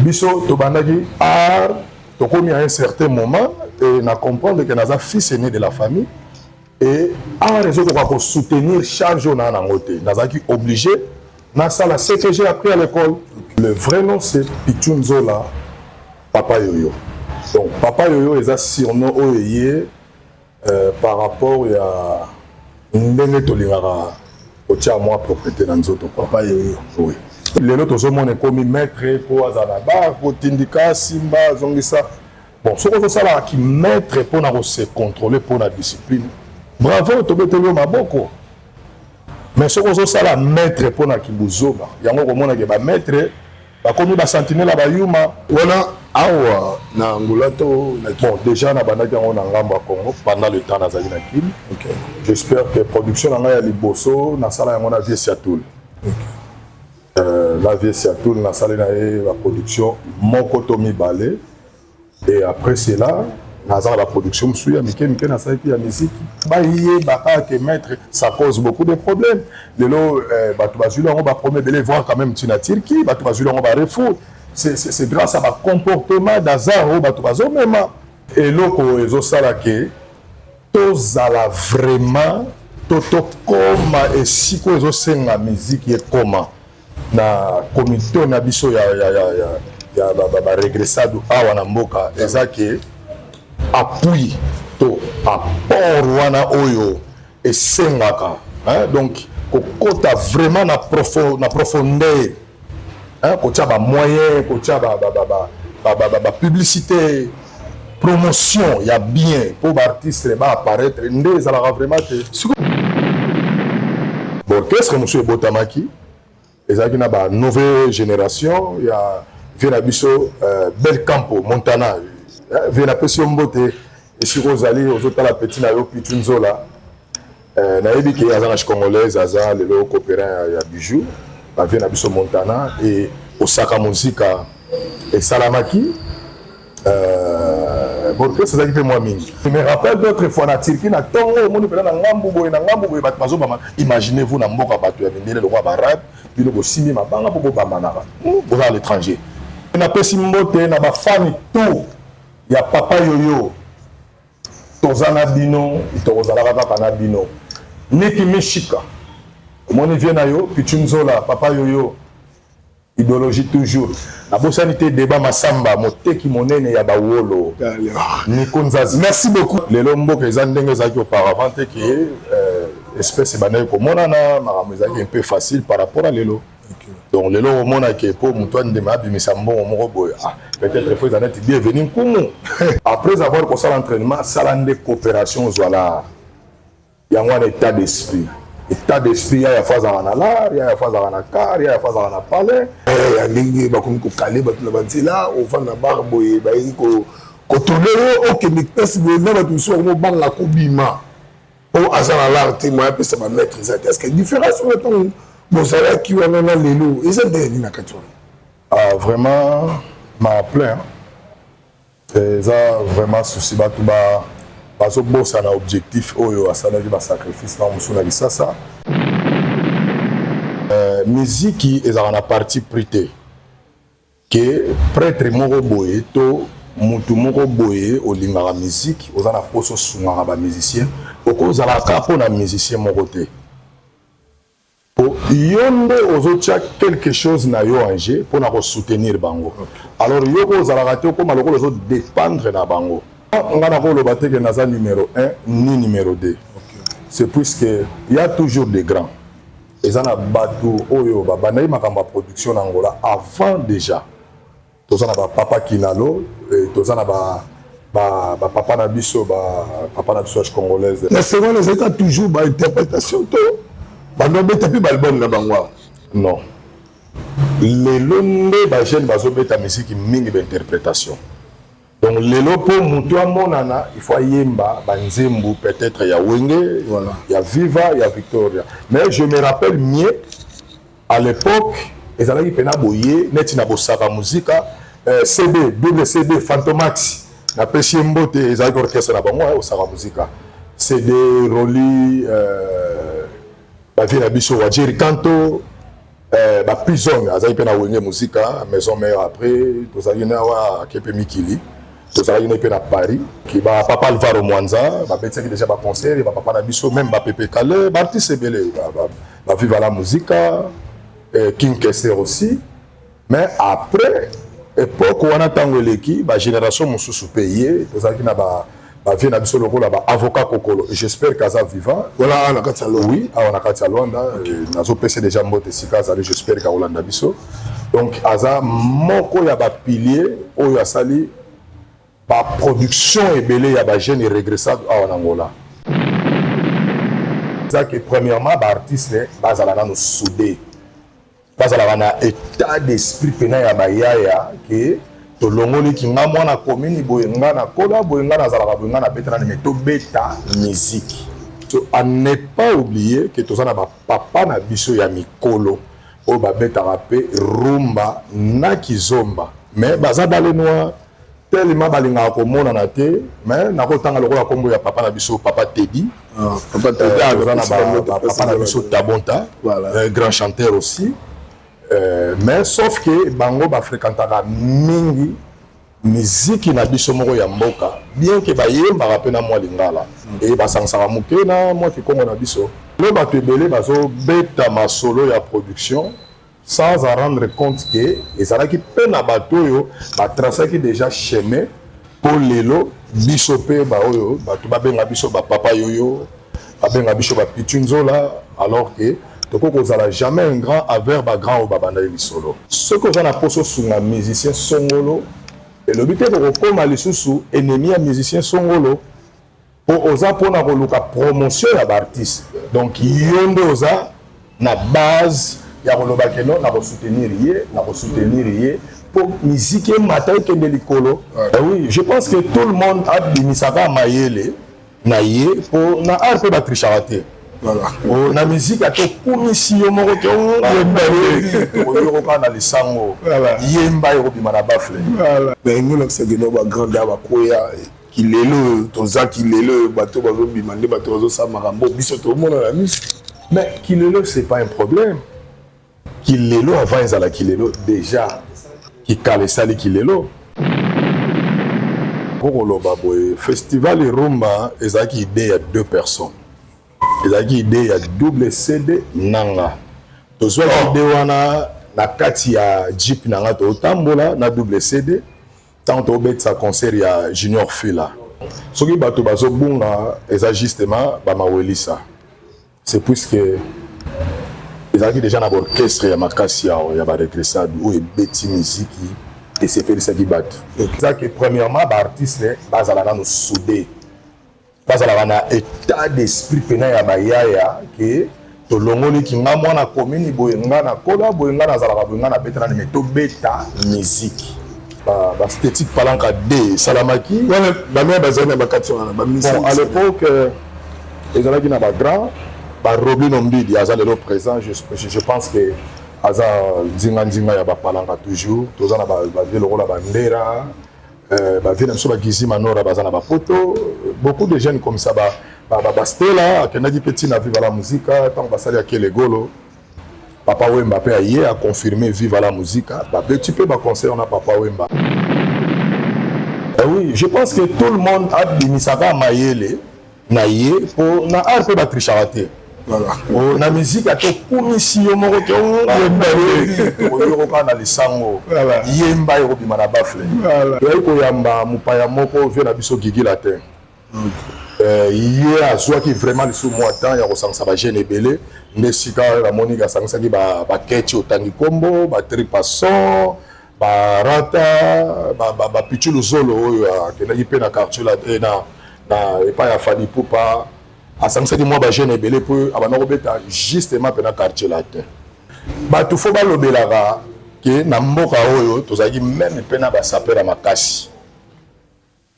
Biso tobandaki art, tokomi à un certain moment et na comprendre que naza fils aîné de la famille et art ezokoka kosoutenir charge oyo naa nango te. Nazalaki obligé nasala ce que j'ai appris à l'école. Le vrai nom, c'est Pichu Nzola Papa Yoyo. Donc Papa Yoyo eza surnom oyo eye par rapport ya ndenge tolingaka kotia mwa propriété na nzoto quoi. Papa Yoyo. Oui. Lelo tozomona ekomi maître mpo aza na bar, kotindika, simba, azongisa. Bon, soki ozosalaka ki maître mpona kose contrôler, mpona discipline, bravo, tobeteli yo maboko. Mais soki ozosala maître mpona kibuzoba, yango komonake bamaître bakomi basentinelle ya bayuma. Wana awa na Angola to na? Bon, déjà nabandaki yango na ngambo ya Congo pendant le temps nazalaki na Kini. J'espère que production na ngai ya liboso, nasala yango na vieux Siatoul. Na vieux Siatoul, nasali na ye baproduction moko to mibale et après cela naza na baproduction mosusu ya mike mike nasalaki ya miziki. Bayeba kaka ke maître, ça cause beaucoup de problèmes. Lelo bato bazwili yango baproblème ebele, voir quand même ntina Turquie, bato bazwili yango barefoulé. C'est grâce à bacomportement d'hasard oyo bato bazomema. Eloko ezosala ke tozala vraiment to tokóma esika oyo ezosenga miziki ekóma na komite na biso ya baregressado awa na mboka, eza ke appui to apport wana oyo esengaka, hein, donc kokota vraiment na profondeur, hein, kotia bamoyen, kotia bapublicité, promotion ya bien mpo baartiste baapparaître nde ezalaka vraiment te. Baorchestre mosusu ebotamaki, ezalaki na banouvelle génération ya vieux na biso Bel Campo Montana. Vieux, napesi yo mbote esika ozali, ozotala petit na yo Pitu Nzola. Nayebi ke aza na congolaise, aza lelo coopérant ya Bijou. Bavieux na biso Montana e Osaka Muzika esalamaki. Orchestre ezalaki mpe mwa mingi. Je me rappelle d'autres fois na Turquie, na ntongo, omoni mpena na ngambu boye, na ngambu boye, bato bazobama. Imaginez vous na mboka bato ya mindele lokola baarabe, bino bosimbi mabanga mpo bobamanaka, boza à l'étranger. Napesi mbote na bafani tout ya Papa Yoyo. Toza na bino, tokozalaka kaka na bino. Niki Mishika, omoni vieux na yo Pichu Nzola Papa Yoyo, idéologie toujours. Nabosani te Deba Masamba, moteki monene ya bawolo, Niko Nzazi. Merci beaucoup. Lelo mboka eza ndenge ezalaki auparavant te ke espèce ebandaki komonana, makambo ezalaki un peu facile par rapport à lelo. Donc lelo omonake mpo moto andima abimisa mbongo moko boye, ah, peut-être faut eza neti Bienvenu Nkumu. Après avoir kosala entraînement, sala nde coopération, ozwala yango wana. État d'esprit, état d'esprit, ya faut azalaka na lar, ya faut azalaka na car, ya faut azalaka na palais. Ya ndenge bakomi kokale bato na banzela, ovanda na bar boye, bayei kotourne yo, okende place boye na bato mosusu, bakomi obanga kobima po aza na lar te, moya apesa bamaître eza te. Est ce que différence wana, ntango bozalaki wana na lelo, eza ndenge nini na kati wana? Ah, vraiment ma plein eza vraiment souci. Bato bazobosana objectif oyo asalaki basacrifice na mosusu na Kisasa. Miziki ezalaka na parti pris te ke prêtre moko boye to mutu moko boye olingaka miziki, oza na mposa osungaka bamusicien, okozala kaka mpo na musicien moko te, po yo nde ozotia quelque chose na yo en jeu mpona kosoutenir bango. Alors yo ko ozalaka te, okóma lokola ozodépendre na bango. Nga nakoloba te ke naza numéro 1 ni numéro 2, c'est puisque y a toujours des grands. Eza na bato oyo babandaki makambo ya production na Angola avant déjà. Toza na bapapa Kinalo, toza na bapapa na biso, bapapa na biso ya congolaise. Na se wana ezalika toujours bainterprétation to bando babeta mpe baalbum na bango awa? Non, lelo nde bajeune bazobeta misiki mingi bainterprétation. Donc lelo mpo motu amonana, il faut ayemba banzembo peut-être ya Wenge, voilà. ya Viva, ya Victoria. Mais je me rappelle mieux, à l'époque ezalaki mpena boye neti na Bosaka Muzika, CD, double CD, Fantomax, napesi ye mbote, ezalaki orchestre na bango Osaka Muzika, CD Roli, bavieux na biso Wajeri Kanto. Bapizone azalaki mpe na Wenge Muzika Maison Mère. Après tozalaki na awa, ake mpe mikili, tozalaki na mpe na Paris. Bapapa Alvaro Mwanza babetisaki déjà baconcert, bapapa na biso, même bapepe Kale, baartiste ebele, baviva la Musica, King Kester aussi. Mais après époque wana, ntango eleki, bagénération mosusu mpe ye, tozalaki na bavieux na biso lokola baavocat Kokolo, j'espère qu'aza vivant. Voilà, awa na kati ya Lwanda. Oui, awa na kati ya Lwanda. Nazopesa déjà mbote esika azali, j'espère qu'akolanda biso. Donc aza moko ya bapilier oyo asali baproduction ebele ya bajeune regressable awa na Ngola. Eza ke premièrement baartiste bazala nano soudé, bazalaka na état d'esprit mpena ya bayaya ke tolongoliki nga mwana komini boye, nga nakola boye, nga nazalaka boye, nga nabeta nani, me tobeta musique. So à ne pas oublier ke toza na bapapa na biso ya mikolo oyo babetaka mpe rumba na kizomba, mais baza dans le noir tellement balingaka komonana te. Mais nakotanga lokola nkombo ya papa na biso, papa Tedi. Ah, papa Tedi. Toza na papa na biso Tabonta, grand chanteur aussi, mais sauf que bango bafréquentaka mingi miziki na biso moko ya mboka, bien ke bayembaka mpe na mwa lingala e basangisaka moke na mwa kikongo na biso. Lo bato ebele bazobeta masolo ya production sans en rendre compte ke ezalaki mpe na bato oyo batracaki déjà chemin mpo lelo biso mpe baoyo bato babenga biso bapapa yoyo, babenga biso bapitu nzola, alors que tokoki kozala jamais un grand envers bagrand oyo babandaki lisolo. Soki oza na mposa osunga musicien songolo, elobi te kokokóma lisusu ennemi ya musicien songolo, mpo oza mpona koluka promotion ya baartiste. Donc yo nde oza na base ya koloba ke non, na kosoutenir ye, na kosoutenir ye mpo musique emata, ekende likolo. Oui, je pense que tout le monde abimisaka mayele na ye, mpo na art mpe batrichaka te. Na musique, ata okumisi yo moko te, oyokoka na lisango, yemba, ekobima na baffle. Mais ngolakisaki no bagrand ya bakwea kilelo oyo toza, kilelo oyo bato bazobima nde bato bazosala makambo biso tomona na miso. Mais kilelo, c'est pas un problème. Kilelo avant ezala kilelo, déjà kikala esali kilelo. Okoloba boye, festival Rumba ezalaki idée ya deux personnes, ezalaki idée ya Double CD nanga. Tozwaki idée wana na kati ya jeep na nga, totambola na Double CD ntango tobetisa concert ya Junior Fila. Soki bato bazobunga, eza justement bamawelisa, c'est puisque ezalaki déjà na baorchestre ya makasi awa ya baregressable oyo ebeti miziki, esepelisaki bato. Eza ke premièrement baartiste bazala nano soudé, bazalaka na état d'esprit mpena ya bayaya ke tolongoliki nga mwana komini boye, nga nakola boye, nga nazalaka boye, nga nabeta nani, me tobeta musique. Basthétique Palanka d esalamaki. Wana bamia bazali na bakati wana? Bon, à l'époque ezalaki na bagrand, barobino Mbidi aza lelo présent, je pense que aza nzinga-nzinga ya bapalanka toujours. Toza na bavieux lokola bandera, bavieux na biso bagizi Manora, baza na bapoto, beaucoup de jeunes comme ça. Bastela akendaki mpe ntina Viva la Musica ntango basali akele golo. Papa Wemba mpe aye aconfirme Viva la Musica, babeti mpe baconcert na Papa Wemba. Oui, je pense que tout le monde abimisaka mayele na ye, mpo na art mpe batrichaka te. Na musique, ata okumisi yo moko te, oyokoka na lisango, yemba, ekobima na baffle. Toyaki koyamba mopaya moko, vieux na biso Gigi Latin. Ye azwaki vraiment lisusu mwa temps ya kosangisa bajeune ebele, nde sika namoniki asangisaki baketi, otangi nkombo batripason, barata, bapichu Luzolo oyo akendaki mpe na quartier na epai ya Fally Ipupa. Asangisaki mwa bajeune ebele mpo abanda kobeta justement mpe na Quartier Latin. Bato fo balobelaka ke na mboka oyo tozalaki même mpe na basapeur ya makasi.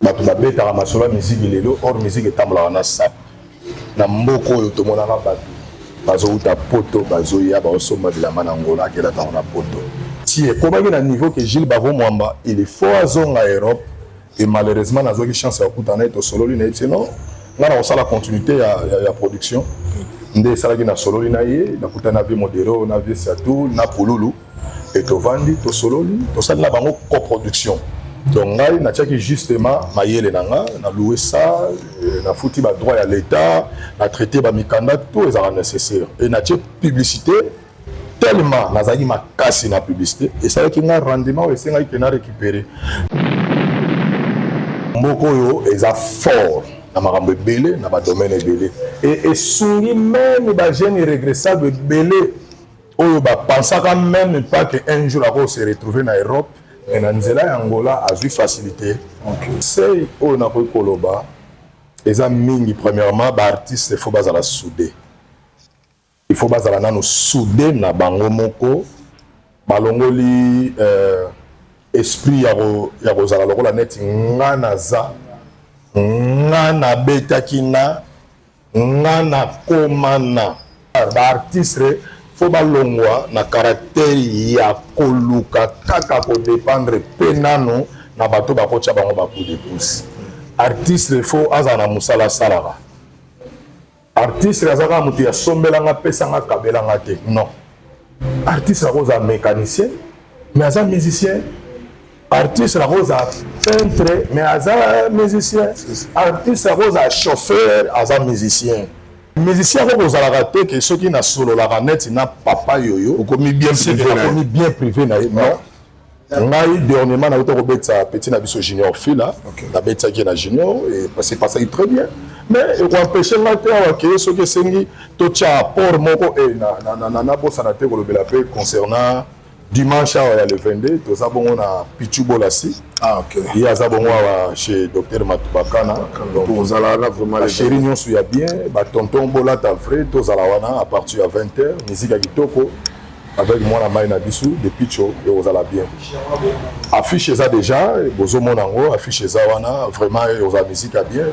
Bato babetaka masolo ya miziki lelo, or miziki etambolaka na sape. Na mboka oyo tomonaka bato bazowuta poto, bazoya, baosomba bilamba na Ngola, akenda ntango na poto ti ekomaki na niveau ke Gilles Bavo Mwamba, il faut azonga Europe. Et malheureusement nazwaki chance ya kokutana ye, tosololi na ye ti non, nga na kosala continuité ya production. Nde esalaki nasololi na ye, nakutani na vieux Modero, na vieux Siatou, na Pululu, e tovandi, tosololi, tosali na bango coproduction. Donc ngai natiaki justement mayele na nga, na loué ça, nafuti badroit ya l'État, na traité bamikanda, tout ezalaka nécessaire, e natie publicité. Tellement nazalaki makasi na publicité, esalaki nga rendement oyo esengaki ke na récupérer. Mboka oyo eza fort na makambo ebele, na badomaine ebele, e esungi même bajeune irrégressable ebele oyo bapensaka même pas que un jour ako se retrouver na Europe, mais na nzela ya Angola azwi facilité. Conseil oyo nakoki koloba eza mingi. Premièrement, baartiste, faut bazala soudé. Il faut bazala nano soudé na bango moko, balongoli esprit ya kozala lokola neti nga naza, nga nabetaki, na nga nakoma na. Baartiste faut balongwa na caractère ya koluka kaka kodépendre mpe nano na bato bakotya bango bacoup de pouce. Artiste faut azala na mosala asalaka. Artiste aza kaka moto ya sombelanga, pesanga, kabelanga te. Non, artiste akozala mécanicien mais aza musicien. Artiste akozala peintre mais aza musicien. Artiste akozala chauffeur, aza musicien. Musicien ako kozalaka te ke soki nasololaka neti na papa yoyo, okomi bien privé na ye. Nakomi bien privé na ye. Non, ngai dernièrement nauta kobetisa petit na biso Junior Fila. Nabetisaki ye na Junior et c'est passaki très bien, mais ekoempêche nga te awa ke soki esengi totia apport moko. E nabosana te kolobela mpe concernant dimanche awa ya le 22, toza bongo na Pichu Bolasi. Ah, ok. Ye aza bongo awa chez docteur Matubakana. Donc ozala wana vraiment. Bachéri nyonso ya bien, batonton, bolata vrai, tozala wana à partir ya 20 heures, musique ya kitoko avec mwana mai na biso de Picho, ekozala bien. Affiche eza déjà, bozomona yango, affiche eza wana. Vraiment, ekozala musique ya bien.